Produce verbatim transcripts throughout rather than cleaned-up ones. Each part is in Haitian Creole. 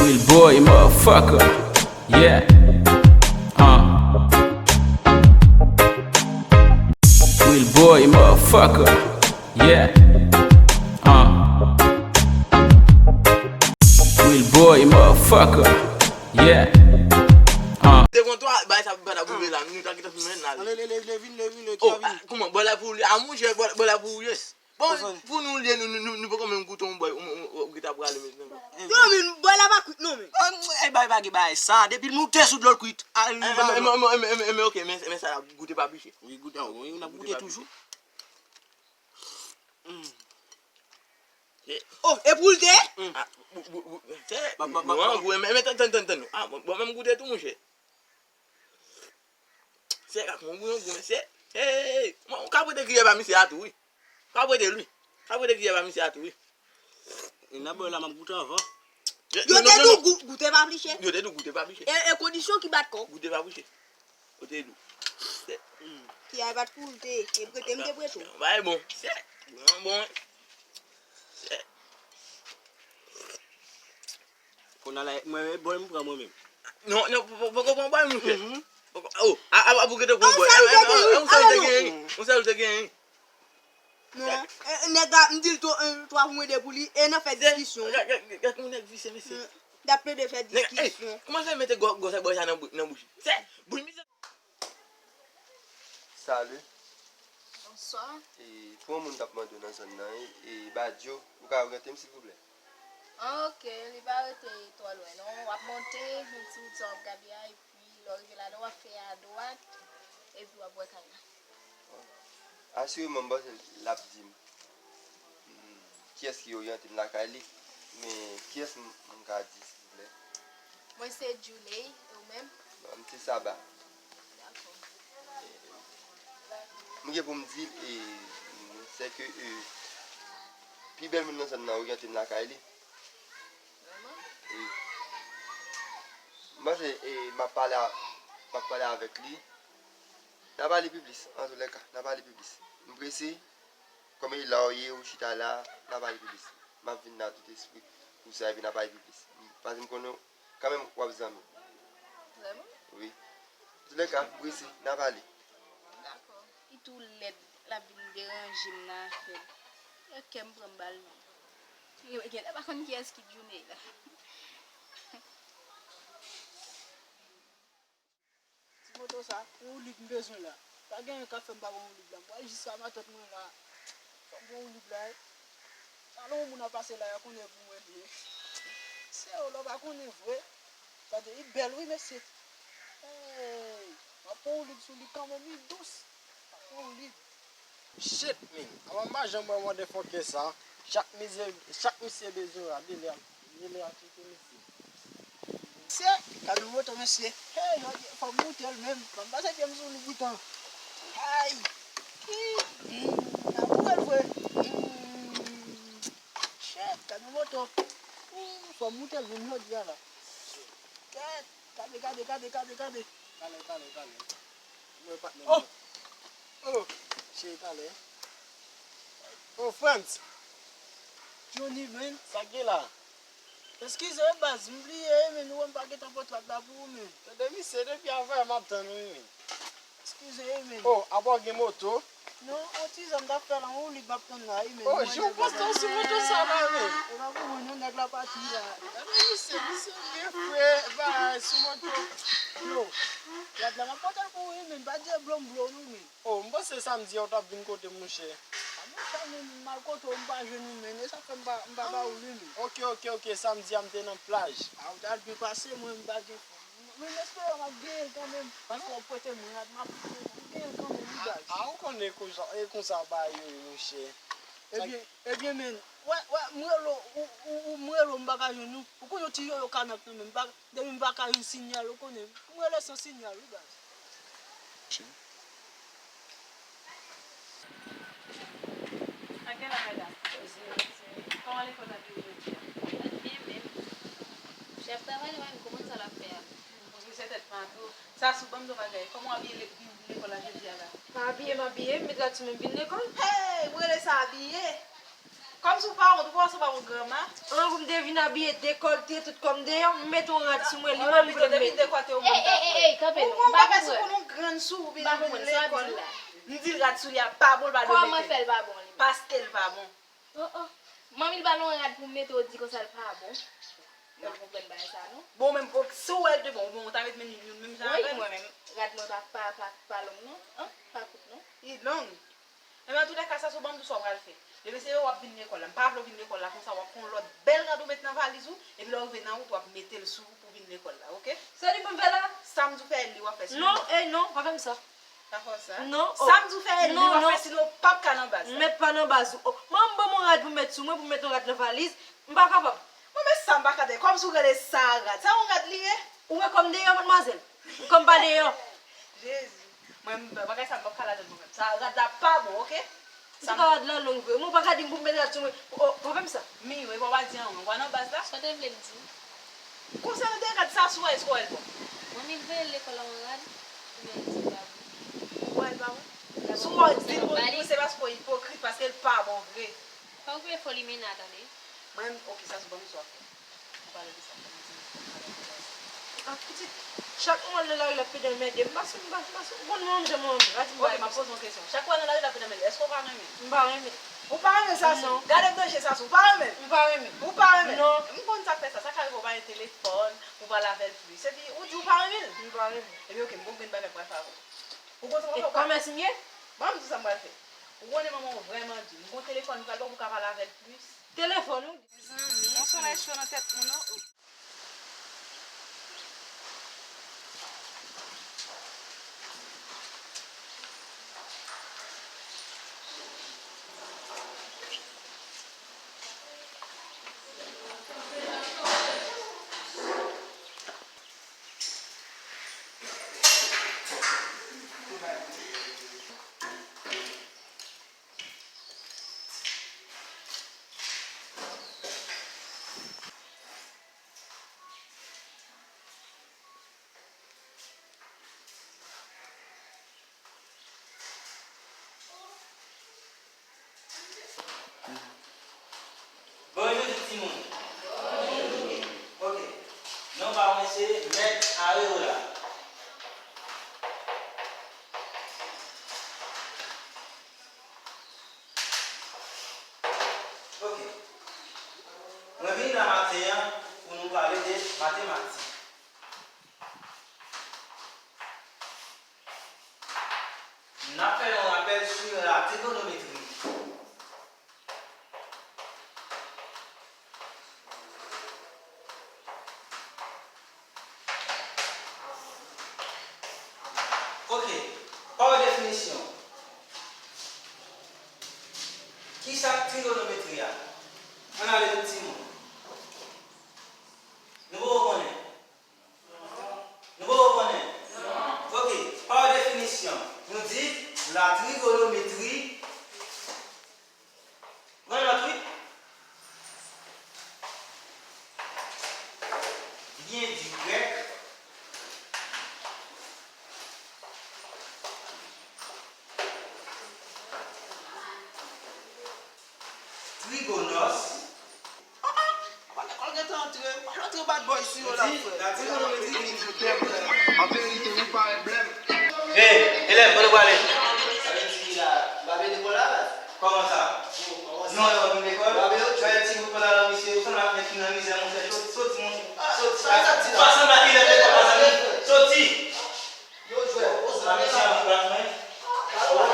Real boy, motherfucker. Yeah. Uh. Real boy, motherfucker. Yeah. Uh. Real boy, motherfucker. Yeah. Uh. Te konn twa, bay sa, bay sa boule la, nou ta gentan fin men la. Le, le, le, le, vin, le, vin, le, oh, ki a vini? Kòman, bò la pou li, a monchè, bò, bò la pou li. Bon, pou nou li, nou, nou, nou, nou poko menm goute yon bò, ou, ou, ou, ou gentan prale, men, men. Non, men, bò la pa kwit, non, men. Bon, e bay pa gen bagay sa, depi nou te sou dlo l kwit. A, nou pa bon. Men, men, ok, men, men sa la, goute pa piche. Wi, goute, wi, n ap goute toujou. Oh, e pou l te? Ah, bou, bou, bou, se, bon, bon, bon, bon, men, men, tann, tann, tann, tann. Ah, bon, bon, menm goute tou, monchè. Se ka kon bouyon gou, mesye. Hey, mwen, ou ka prete kiyè ba misye a tou, wi. Ou ka prete li. Ou ka prete kiyè ba misye a tou, wi. E nan bò la, m ap goute anvan. Yo, non, te non, di w non. Gou-, goute pa piche. Yo te di w goute pa piche. E, e kondisyon ki bat kò. Goute pa piche. Yo te di w. Se, hmm. Kiyè a bat pou l te, e prete m te prete w. Bay bon. Se, bon, bon. Se. Kounye a la, mwen, e bò m pran mwen menm. Non, non, poko, poko pran bò m, monchè. Mhm. Poko, oh, a, a, a, pou ki te pran bò. Yon sèl te genyen, yon sèl te genyen. Non, e, nèg la, m di l to, e, twa pou mwen de pou li, e n ap fè diskisyon. Gad, gad, gad, gad kòman nèg visye, mesye. Mm. N ap plede fè diskisyon. Kòman fè mete gwo, gwo sa bò sa nan bou-, nan bouch li? Se, bouch misye. Salut. Bonswa. E, pou yon moun k ap mande w nan zòn nan, e, e, Badio, ou ka oryante m, silvouplè? Ok, li pa rete twò lwen, non. W ap monte, yon ti wout sa w ap gade a, epi lè w rive ladan, w ap fè adwat, epi w ap wè kay la. Asireman, m panse l ap di m. Hmm, kiyès ki oryante m lakay li? Men kiyès m, m ka di, silvouplè? Mwen se Djouney, e ou menm? Bon, m se Saba. Dakò. M gen pou m di l, e, se ke, e, pi bèl moun nan zòn nan oryante m lakay li. Vrèman? Wi. M panse, e, m ap pale a, m ap pale avèk li. N a pale pi plis, antoulèka, n a pale pi plis. M prese, kòm e la w ye, ou chita la, n a pale pi plis. M ap vin la tout espri pou sa, epi n a pale pi plis. Paske m konnen w, kanmenm, w ap zanmi. Vrèman? Wi. Antoulèka, m prese, n a pale. Dakò. Li tou lèd, l ap vin deranje m nan afè l. Yo kè m pran m ba l non. Yo genlè pa konn kiyès ki Djouney la. Ti moto sa, yon woulib m bezwen la. Pa gen anyen k ap fè m pa pran woulib la. M pral jiska matant mwen la. Fò m pran woulib la, wi. Talon yon moun ap pase la, y a konnen pou mwen vre. Se yo la, w pa konnen vre. Gade, li bèl wi, mesye. Hey, m ap pran woulib sou li kanmenm, li dous. M ap pran woulib. Shit, man. Apa m pa janm wè motherfucker sa. Chak misye, chak misye bezwen rad, li lè, li lè a kite misye. Mesye, gade moto mesye. Hey, jodi fò m moute l menm. Ban m pase pye m sou li piton. Ay. Hi. Hmm, nan boure l vre. Hmm. Shit, gade moto. Hmm, fò m moute l menm jodi a la. Kèt. Gade, gade, gade, gade, gade. Talè, talè, talè. Mwen patnè m. Oh! Oh! Cheri talè. Oh, Frantz! Johnny, man. Sa k gen la? Eskize, baz, m bliye, man, ou wè m pa gentan pote rad la pou ou, man. Tande, misye, depi avanyè m ap tann ou, wi, man. Eskize, man. Oh, apa w gen moto? Non, on ti zam t ap fè la, on li m ap tann la, wi, men. Oh, jan w poste w sou moto sa la, men. E pa pou mwen, non, nèg la pati la. Gade misye, misye byen fre, bay, sou moto. Blo. Gad la, m ap pote l pou ou, wi, men. Pa di e blo m blo, non, men. Oh, m panse samdi a w t ap vin kote m, monchè. A, monchè, men, m al kote w, m pa jwenn ou, men. E sa fè m pa, m pa ba ou li, men. Ok, ok, ok, samdi a m te nan plaj. A, ou t al byen pase, mwen, m pa gen. Men m espere m ap genyen l kanmenm, paske w ap prete m rad, m ap, m ap genyen l kanmenm, wi, baz. A, a, ou konnen konsa, e konsa bagay yo ye, monchè. Ebyen, ebyen, men, wè, wè, m rele w, ou, ou, ou, m rele w, m pa ka jwenn ou. Ou konn yon ti yoyo kanak nan men m, m pa, depi m pa ka jwenn sinyal, ou konnen. M rele san sinyal, wi, baz. Ak gen la, medam? Kòman lekòl ap ye jodi a? Ap byen menm. Chèf travay la pa menm konprann sa l ap fè a. Poze tèt pa tou. Sa sou ban m di w bagay. Kòman w abiye le-, vin lekòl la jodi a la? Pa abiye, m abiye. M met rad sou men m vin lekòl. Hey! Ou rele sa abiye? Kòmsi w pa wont, ou pa wè se pa yon granma? An, pou m te vin abiye dekòlte, tout kò m deyò, m mete yon rad sou mwen, li menm vle m mete. Ey, ey, ey, ey, kanpe non. M pa konprann. Ou gon bagay sou pou nou grenn sou, ou vin vin lekòl. M di l rad sou li a pa bon, l pa dwe mete. Kòman fè l pa bon, li menm? Paske l pa bon. Oh, oh. Manmi l ba l yon rad pou m mete, ou di konsa l pa bon. Mwen pa konprann bagay sa, non. Bon, menm, si w wè l te bon, bon, ou ta met menm youn menm jan avè l? Wi, mwen menm, rad mwen pa, pa, pa, pa long, non. An, pa kout, non. Li long. Enben, antoulèka, Sasou, ban m di w sa w pral fè. Demen se w ap vin lekòl la. M pa vle w vin lekòl la konsa, w ap pran yon lòt bèl rad ou met nan valiz ou, epi lè w rive nan wout, w ap mete l sou ou pou w vin lekòl la, oke? Se li pou m fè la? Sa m di w fè, li w ap fè, swiv mwen. Non, ey, non, pa fè m sa. Pa fè w sa? Non. Sa m di w fè, li w ap fè, sinon w p ap ka nan baz la. M mèt pa nan baz ou. Oh, manman m ban m yon rad pou m mete sou mwen, pou m mete yon rad nan valiz. M pa kapab. Mwen, men sa m pa ka tande. Kòmsi w rele sa rad? Sa yon rad li ye? Ou wè kò m deyò, madmwazèl? Kò m pa deyò. Jezi. Mwen, m, bagay sa, m p ap ka ladan l mwen menm. Sa rad la pa bon, oke? Sa m... Antouka, rad la long vre. Mwen, ou pa ka di m pou m mete rad sou mwen. Oh, pa fè m sa. Mi, wi, pa w pa di anyen. Ou pa nan baz la? Sa w te vle m di? Konsènan de rad sa sou, èske w wè l bon? Manmi l voye l lekòl an rad, oubyen l di l pa bon? Ou wè l pa bon? Si w di l bon, se paske w ipokrit, paske l pa bon vre. Pa okipe fo limena, tande. Mwen, oke, Sasou, ban m di w sa w ap fè. Ou pale de sa, fò m di w, fò m pale de sa. Ah, pitit, chak mwen nan lari l ap pede anmède m, paske m pa, paske ou konn mwen menm jan mwen anmède, pa di m bagay konsa. Oke, m ap poze w yon kesyon. Chak mwen nan lari l ap pede anmède, èske w pa renmen? M pa renmen. Ou pa renmen Sasou? Non. Gade danje Sasou, ou pa renmen? M pa renmen. Ou pa renmen? Non. M konn sa k fè sa, sa ka rive w pa gen telefòn, ou pale avè l plis. Epi, ou di w pa renmen l? M pa renmen. Epi, oke, m gon grenn bagay m pral fè avè w. Ou konn sa m ap fè? E kòmès m ye? Ban m di w sa m pral fè. Ou konnen manman w vrèman di. M gon telefòn m pral ba w pou w ka pale avè l plis. Telefòn ou? Mezanmi, yon solèy cho nan tèt moun, o. Bonjou tout timoun. Oke. Non pa mwen se Mèt Areola. Oke. Mwen vin la maten an pou nou pale de matematik. N ap fè yon rapèl sou la trigonometri. Oke, pa definisyon, kisa k trigonometri a? Ann ale tout timoun. Nou poko konnen? Nou poko konnen? Oke, pa definisyon, nou di la trigonometri. Pran nòt, wi. Vyen di grèk trigonos. Ah, ah, pa lekòl gentan antre. Pa antre bad boy sou yo la, frè. Hey, elèv, kote w prale? Kòman sa? Nou wè w vin lekòl? Fè ti bout pantalon misye, ou sanble ak nèg ki nan mizè, monchè, soti, soti, monchè. Soti. Ou pa sanble ak elèv lekòl, pa sanble. Soti. Yo jwe, ou sanble nan klas mwen. Kòm se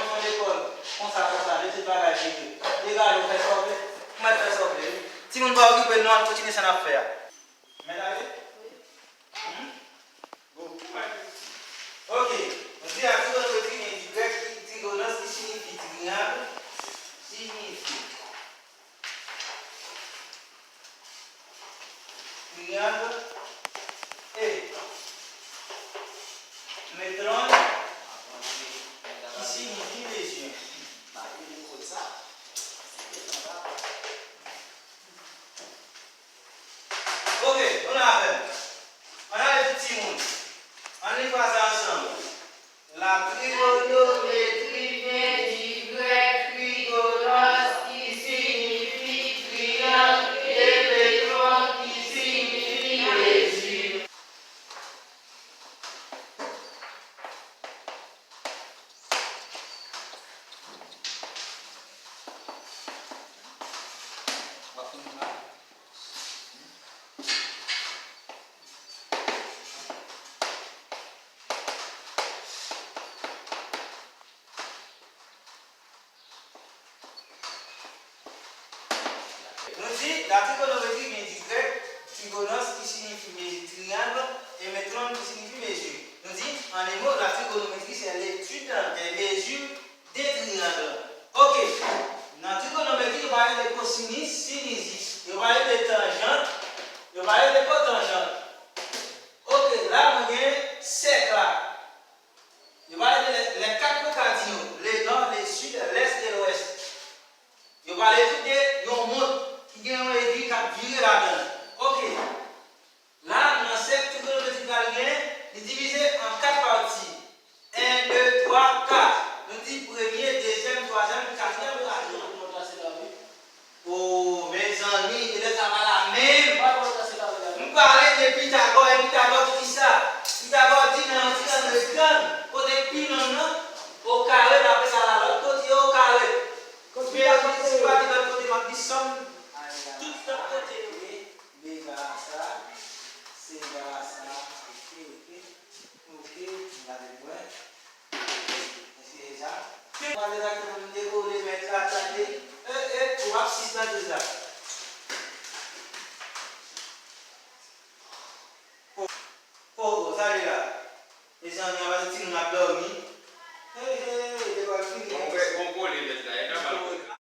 yon lekòl konsa, konsa, lese bagay vire. Degage w, fè sa w vle. Ou mèt fè sa w vle, wi. Timoun, pa okipe l non, al kontinye sa n ap fè a. Mèt ale? Wi. Hmm? Bon. Ok. Nou di la trigonometri vyen di grèk ki trigonos, ki siyifi triyang, siyifi triyang, e metron, ki siyifi lezyon. Ok, nou la avè m. Ann ale tout timoun. Ann li fraza ansanm. La trigonométrie vient du grec trigonos, La trigonométrie vient du grec trigonos, qui signifie mezi-, triangle, et métron, qui signifie mesure. Nou di, en un mot, la trigonométrie, c'est l'étude des mesures des triangles. Ok. Nan trigonométrie, yo pale de cosinus, sinus, yo pale de tangente, yo pale de cotangente. Ok, la, mwen gen sèk la. Yo pale de les, les quatre cardinaux, le nord, le sud, l'est et l'ouest. Yo pale tou de yon mont ki gen yon egwi k ap vire ladan l. Ok. La, nan sèk trigonométrik la, li gen, li divize an kat pati. En, de, twa, kat. Nou di premye, dezyèm, twazyèm, katriyèm, e katriyèm. O, mezanmi, elèv sa pa la menm. M pale de Pitagò, e Pitagò ki sa? Pitagò di nan yon triangle rektang, kote pi long nan, o kare, l ap egal a lòt kote o kare. Men si pa gen lòt kote, m ap di sòm tout lòt kote yo. Bega a sa, sega a sa, ok, ok. Ok, gade mwen. Èske e sa? Ke pale la ke moun dekole mèt la tande. E, e, w ap sis nan de sa. O, o, o, sa li la. Mezanmi, anba ti moun ap dòmi. He, he, he, lekòl fini. Bon, bon, kole mèt la, e nòmal.